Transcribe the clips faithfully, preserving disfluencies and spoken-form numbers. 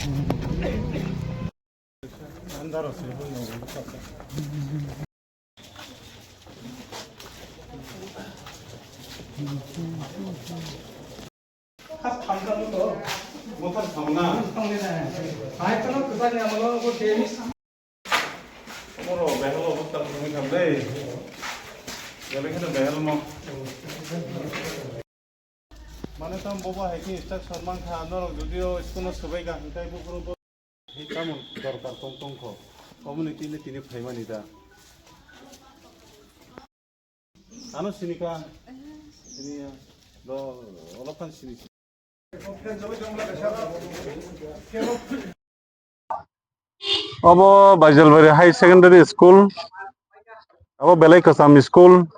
Khas thamsa no to, mothar samna. Hai kono kwchangni amalo bo teni sam- Omoro behal obostha wngwi thang dei. Belai kheno behal mo. Mane tam bobo hai khe instruction man kha, norok judio school no swbai kha, hwnkhe buphuru bo. Tamo dorkar tong tong kho, community ni tini phaimani da. Ano sinika, sini ya, do, olophan sini. Obo Baijalbari High Secondary School, abo belai kwcham school,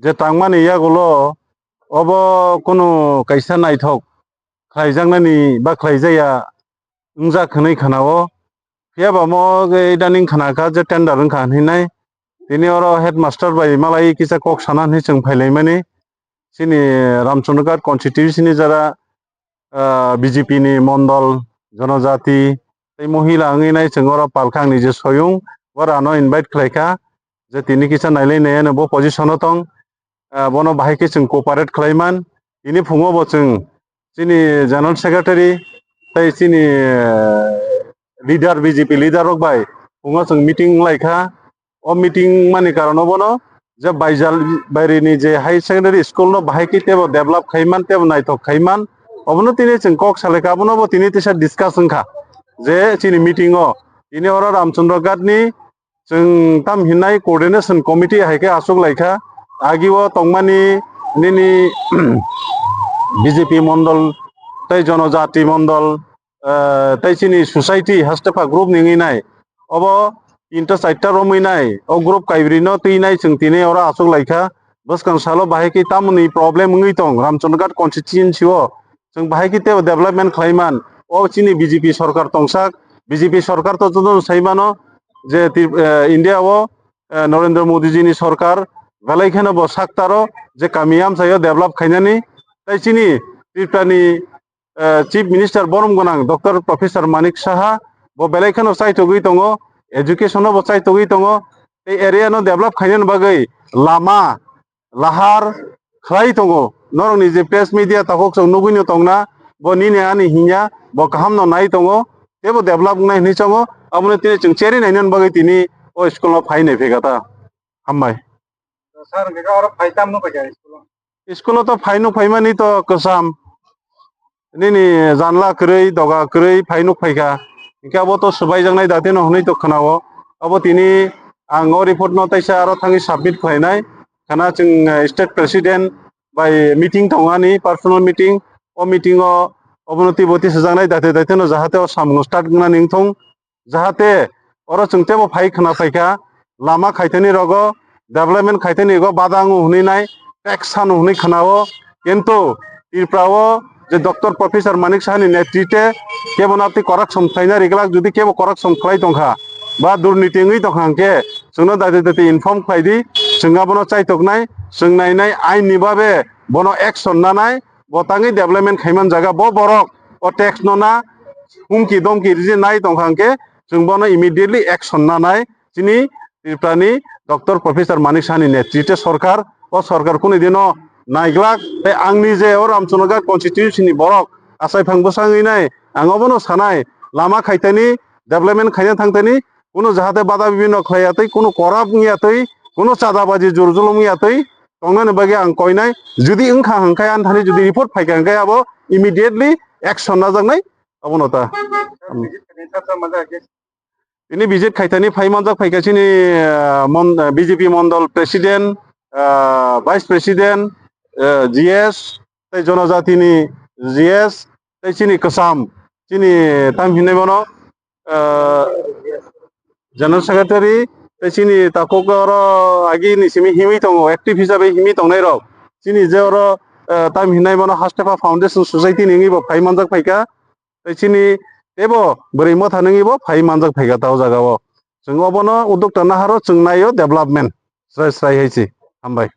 je tangmani yagulo obo kunu kaisa naithok khlaijaknani ba khlaijaya wngjak hwnwi khnao. Phiya ba mo idaning khna kha je tender wngkha hinwi nai. Tini oro headmaster bai malai kisa kok sana hinwi chwng phailaimani. Chini Ramchandra Ghat constituency ni jara, ah, B J P ni mondol, jonojati tei mohila wngwi nai chwng oro palkha angni je soyung, oro ano invite khlai kha je tini kisa nailai nai ano bo position o tong. Ah, bono bahai khe chwng cooperate khlai man. Tini phungo bo chwng chini general secretary tei chini, eh, leader, B J P leader rok bai phungo chwng meeting wng lai kha. O meeting mani karon obono je Baijal Bairi ni je high secondary school no bahai khe tebo develop khai man, tebo naithok khai man, obono tini chwng kok salai kha, abono bo tini tisa discuss wng kha je chini meeting o tini oro Ramchandra Ghat ni chwng tam hinai coordination committee hai khe achuk lai kha. Agi o tongmani nini B J P mondol tei jonojati mondol, eh, tei chini society haste pha group ni wngwi nai. Obo tinta charta romwi nai, o group kaibrwi no twi nai chwng tini oro achuk lai kha. Bwskang salo bahai khe tamoni problem wngwi tong Ramchandra Ghat constituency o. Chwng bahai khe tebo development khlai man. O chini B J P sorkar tongsak, B J P sorkar to jotono sai mano je Tri-, eh, India o, eh, Narendra Modi ji ni sorkar belai kheno bo saktaro je kami amchai o develop khainani. Tei chini Tripura ni eh, Chief Minister borom gwnang Doctor Professor Manik Saha bo belai kheno chaithogwi tongo, education no bo chaithogwi tongo, tei area no develop khainani bagwi lama lahar khlai tongo. Norokni je press media takhuk chwng nugwino tongna, bo nini ani hinya, bo kaham no nai tongo, teibo develop wngnai hinwi chongo, abono tini chwng cheri nainani bagwi tini o school no phai nai phegata. Hambai. Sir, hwnkhe oro phai tamno khaikha school o? School o to phai nuk phaimani to kwcham. Nini janla kwrwi, doga kwrwi phai nuk phaikha. Hwnkhe abo to swbaijaknai datino hwnwi to khwnao. Abo tini ang o report no taisa aro thangwi submit khlainai. Khana chwng, eh, state president bai meeting tongani, personal meeting. O meeting o obono twibo twi swijaknai date datino jahate o samung start wngnani wngthung. Jahate oro chwng teibo phai khna phaikha, lama khaithani rogo, development khaithani rogo bada wngo hwnwi nai, tax sano hwnwi khnao, kintu Tripura o je Doctor Professor Manik Saha ni netrite kebo nabti corruption khlaina riglak, jodi kebo corruption khlai tongkha ba durniti wngwi tongkha hwnkhe chwngno dati dati inform khlai di, chwng abono chaitoknai, chwng nainai ain ni babe bono action nanai, bo tangwi development khaiman jaga bo borok o tax no na humki domki riji nai tongkha hwnkhe chwng bono immediately action nanai chini Tripura ni Doctor Professor Manik Saha ni netrite sorkar. O sorkar kunu dino naiglak tei angni je o Ramchandra Ghat constituency ni borok achai phang bwsangwi nai ang obono sanai lama khaitani development khaina thangtani kunu jahate bada bibino khlai yatwi kunu corrupt wng yatwi kunu chada baji jur julum wng yatwi tongnani bagwi ang koinai, jodi wngkha hwnkhe ani thani jodi report phaikha hwnkhe abo immediately action najaknai abono ta. Tini visit khaitani phai manjak phaikha chini, ah, mon-, ah, B J P mondol president, ah, vice president, ah, G S, tei jonojatini G S, tei chini kwcham, chini tam hinwi bono, ah, General Secretary, tei chini takhuk oro agi ni simi himwi tongo, active hisabe himwi tongnai rok. Chini je oro, eh, tam hinai mano Hastepha Foundation Society ni wngwi bo phai manjak phaikha. Tei chini teibo bwrwi motha nungwi bo phai manjak phaikha ta o jaga o. Chwng obono uddokta naharo chwng naio development. Srai srai hai se. Hambai.